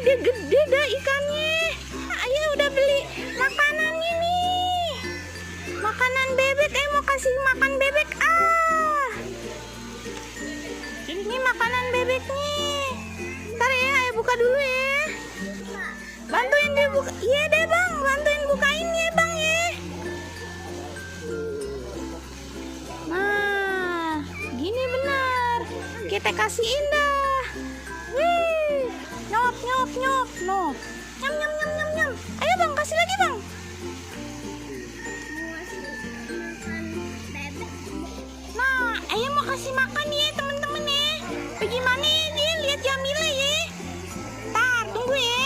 gede-gede dah ikannya. Ayah udah beli makanannya nih. Makanan bebek, mau kasih makan bebek. Ini makanan bebeknya. Ntar ya, ayah buka dulu ya. Bantuin dia buka. Iya deh bang, bantuin bukain ya bang ya. Nah, gini benar. Kita kasihin dah. Wih, nyop nyop nyop, no. Nyam nyam nyam nyam nyam. Ayo bang, kasih lagi bang. Nah, ayah mau kasih makan ya temen-temen ya. Bagaimana ya dia lihat Jamila ya. Ntar tunggu ya.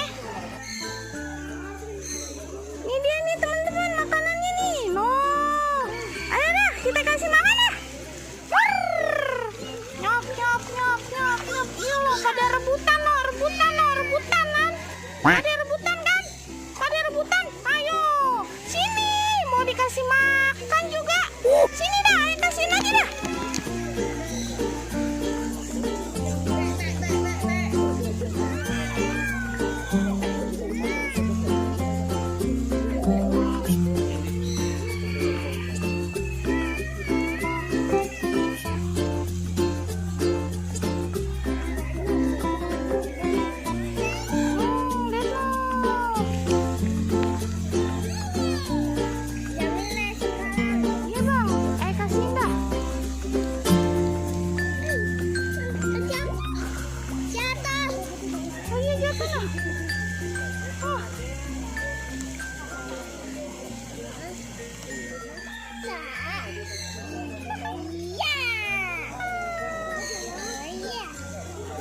Ini dia nih teman-teman makanannya nih. No. Ayo dah kita kasih makan dah. Nyop nyop nyop nyop nyop. Iya loh pada rebutan no, rebutan no, rebutan kan. Pada rebutan kan? Pada rebutan. Ayo. Sini mau dikasih makan juga. Sini dah, ayo kasihin lagi dah.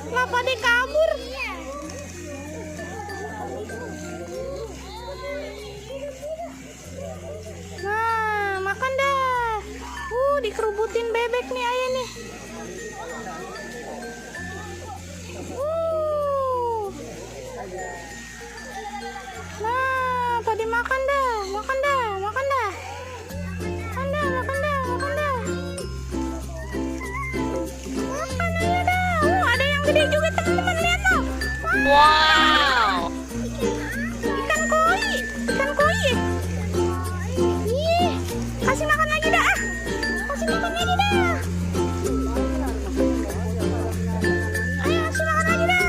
Kenapa dia kabur? Nah, makan dah. Dikerubutin bebek nih ayah nih. Nah, pada makan dah, makan dah, makan dah. Makan dah, makan dah, makan dah. Makan aja dah. Ada yang gede juga teman-teman, lihat loh. Wow. Ikan koi, ikan koi. Ih, kasih makan lagi dah. Kasih makan lagi dah. Ayo kasih makan lagi dah.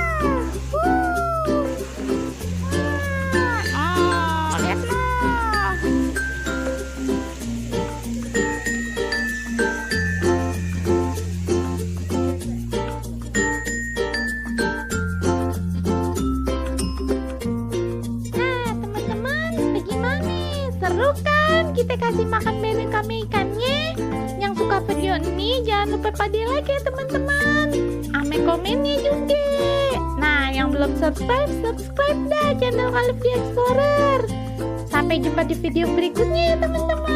Lihat loh. Seru kan kita kasih makan bebek kami ikannya. Yang suka video ini jangan lupa pada like ya teman-teman. Ame komennya juga. Nah yang belum subscribe dah channel Kalif The Explorer. Sampai jumpa di video berikutnya ya teman-teman.